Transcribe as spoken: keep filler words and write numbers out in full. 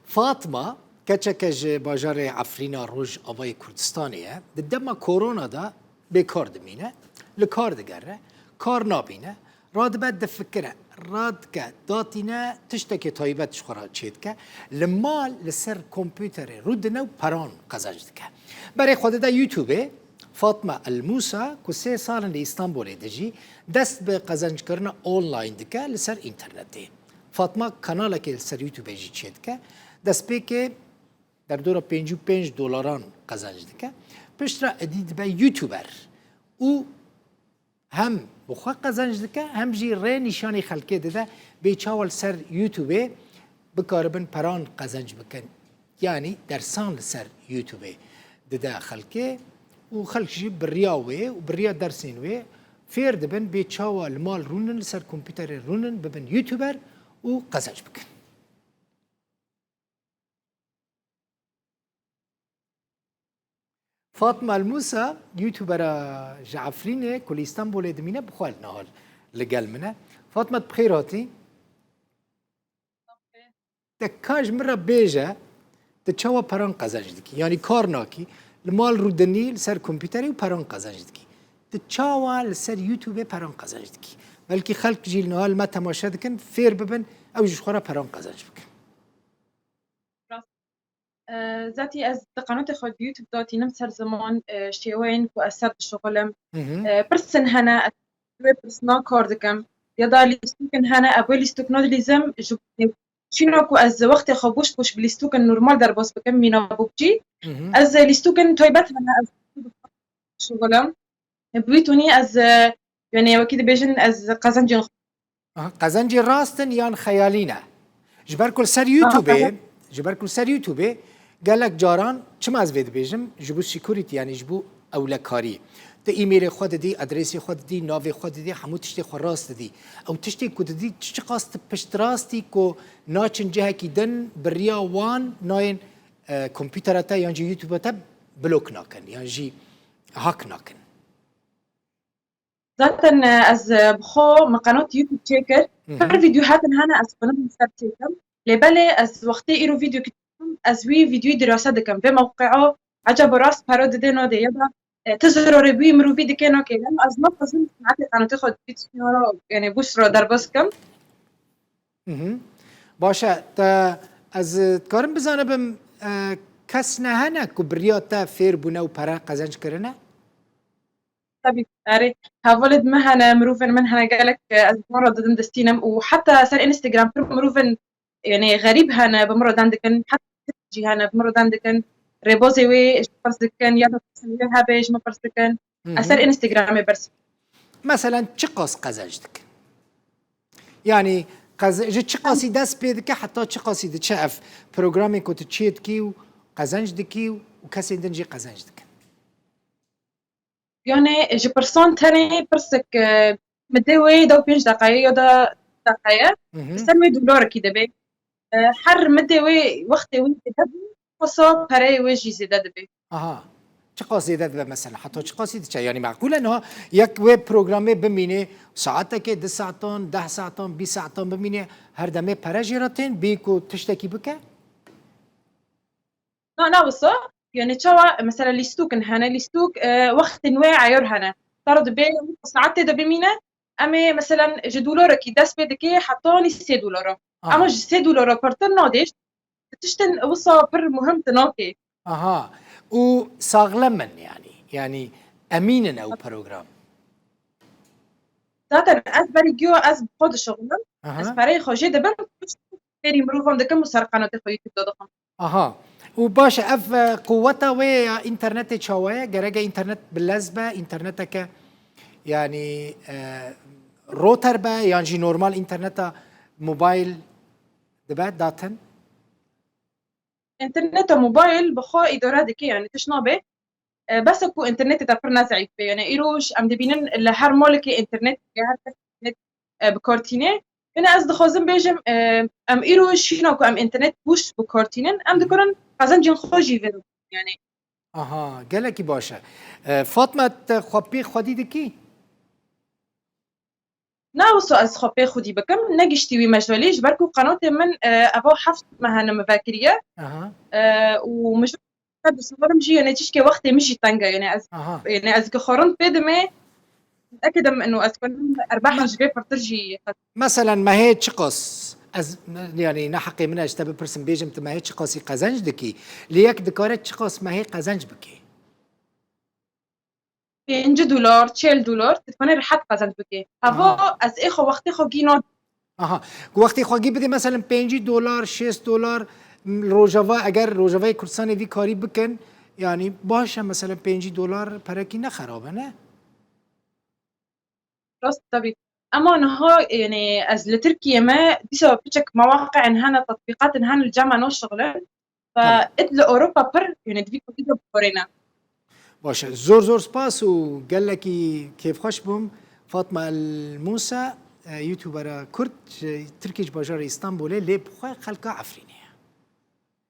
Fatma, keçeke ji bajarê Efrîna Rojavayê Kurdistanê ye. Di dema korona de bêkar dimîne, li kar digere, kar nabîne, radibe difikire, radike, datîne, tiştekê taybet ji xwe re çêdike. Li mal li ser kompûterê rûdine û peran qezenc dike. Berê xwe dide YouTubeê. Fatma El Musa, ku sê sal in li Îstanbulê dijî, dest bi qezenckirina online dike li ser înternetê. Fatma kanalekê li ser YouTubeê jî çêdike. Destpêkê derdora pêncî û pênc dolaran qezenc dike. Piştre êdî dibe YouTuber û hem bi xwe qezenc dike, hem jî rê nîşanî xelkê dide bê çawa li ser YouTubeê bikaribin peran qezenc bikin. Yanî dersan li ser YouTubeê dide xelkê û xelk jî bi riya wê û bi riya dersên wê fêr dibin bê çawa li mal rûnin, li ser kompûterê rûnin, bibin YouTuber û qezenc bikin. Fatma El Musa, YouTubera ji Efrînê ku li Îstanbulê dimîne, bi xwe niha li gel min e. Fatma, tu bi xêr hatî. Te ka ji min re bêje, tu çawa peran qezenc dikî? Yanî kar nakî, li mal rûdinî, li ser kompûterê û peran qezenc dikî. Tu çawa li ser YouTubeê peran qezenc dikî? Belkî xelk jî li niha li me temaşe dikin, fêr bibin, ew jî ji xwe re peran qezenc bikin. Rast. E, zetî ez di qenatê xwe di YouTube de tînim ser ziman, e, şêweyên ku ez ser dişuxilim. Hı hı. E, pirsên hene, ez wê pirsina kar dikim. Ya da lîstokên hene, ez wê lîstok nadilîzim, ji çîna ku ez wextê xwe boş boş bi lîstokên normal derbas bikim, mîna bûkçî. Hı hı. Ez lîstokên taybet hene, ez dişuxilim. Bi wî tonî ez, e, yani wekî dibêjin ez qezencên xwe. Aha, qezencê rast in yan xeyalî ne? Ji ber ku li ser Aha, YouTubeê, qezenc. Ji ber ku li ser YouTubeê gelek caran, çima ez vê dibêjim, ji bo security, yani ji bo ewlekarî. Tu e-mailê xwe didî, adresê xwe didî, navê xwe didî, hemû tiştê xwe rast didî. Ew tiştê ku didî, çi, çiqas tu piştrastî ku naçin cihekî din, bi riya wan nayên, e, kompûtera te yan jî YouTube'a te blok nakin, yan jî hack nakin. Zaten, e, ez, e, bi xwe min qenat YouTube çêkir. Hı hı. Pir vîdeo hatin hene ez xwe nidim ser çêkim. Lê belê ez wextê îro vîdeo kitim, ez wî vîdeoyî dirase dikim. Vê mewqea ecaba rast pere dide nadê ya da, e, ti zirarê bi wî mirovî dike nake. Lema ez naxwazim sanetê qenatê xwe dibît, yani boş re derbas kim. Hı hı. Baş e, te ez dikarim bizanibim, e, kes ne hene ku bi riya te fêr bûne û pere qezenc kirine? Tabii, erê, hevalên min hene, mirovên min hene gelek, e, ez bi min re didim distînim û heta ser Instagram pir mirovên, yani xerîb hene, bi min re deng dikin, heta jî hene, bi min re deng dikin, rêbazê wê ji min pirs dikin, ya da pirsên wê hebe ji min pirs dikin. Hı hı. Ez ser Instagramê bersiv. Meselen, çiqas qezenc dikin? Yani, qez-, ji çiqasî dest pê dike, heta çiqasî diçe ev programê ku tu çê dikî û qezenc dikî û kesên din jî qezenc dikin? Yani ji pirsan tenê pirsek, e, midê wê da pênc deqe ye ya da deqe ye. Hı hı. Li ser wê dolarekî dibe. E, her midê wê wextê wê zêde bû, wisa pereyê wê jî zêde dibe. Aha. Çiqas zêde dibe mesela? Heta çiqasî diçe? Yani meqûl e niha yek wê programê bimîne saetekê, du saetan, deh saetan, bîst saetan bimîne, her demê pere jê re tên, bê ku tiştekî bike? Na, na wisa. Yani çawa, mesela lîstok in hene, lîstok, e, wextên wê eyar hene. Sara dibe saetê de bimîne, em ê, meselen, ji dolarekî dest pê dike, hetanî sê dolara. Aha. Ama ji sê dolara pirtir nadê, tiştên wisa pir muhim tu nakê. Aha. Û saxlem in yani. Yani emîn in ew program. Zaten ez berî giyo ez bi xwe dişuxilim. Aha. Ez pereyê xwe jê dibim, fêrî mirovan dikim û ser qenatê xwe YouTube de dixim. Aha. Û baş e, ev, e, quweta wê ya înternetê çawa ye? Gereke înternet bi lez be, înterneteke, yanî, e, router be, yan jî normal înterneta mobil dibe, datin? Înterneta mobil bi xwe îdare dike, yanî tişt nabe. E, bes e ku înternetê te pir ne zeîf be. Yanî îroj em dibînin li her malekê înternet, her kes înternet, e, bi kar tîne. Yanî ez dixwazim bêjim, e, em îro şîna ku em înternet boş bi kar tînin, em dikarin qezencên xwe jî vê re, yanî. Aha, gelekî baş e. E, Fatma, te xwe pê xwedî dikî? Na wisa ez xwe pê xwedî bikim, ne giştî wî mecalî, ji ber ku qanotê min, e, eva heft meh e min vekiriye. Aha. E, û min ji bi sawarim jî, yani, çişkê wextê min jî teng e, yani, ez, Aha. yani, ez ki xwe rind pê dimê, ekidim inu ez kulim erbahan ji vê pirtir jî. Meselen, mehê çiqas, ez, yani, ne heqê min e, ji te bipirsim, bêjim, tu mehê çiqasî qezenc dikî? Lê yek dikare çiqas mehê qezenc bike? Pêncî dolar, çel dolar, tu dixwînî rehet qezenc bikî. Heva Aha. ez ê xwe wextê xwe gî nadim. Aha. Wextê xwe gî bidê, meselen, pêncî dolar, şêst dolar, m, Rojava, eger Rojavayê Kurdistanê vî karî bikin, yani, baş e, meselen, pêncî dolar perekî ne xerab e, ne? Rast, tabii. Ema niha, yani, ez li Tirkiye me, dîsa piçek mewaqi'ên hene, tetbîqatên hene li cem me naşixulin. Ve Tabii. id li Ewropa pir, yani, divî Kurdiya bikorêne. Baş e. Zor zor spas û gelekî kêfxweş bûm. Fatma El Musa, e, YouTubera Kurd, ji Tirkî, ji bajarê Îstanbulê, lê bi xwe xelka Efrîn.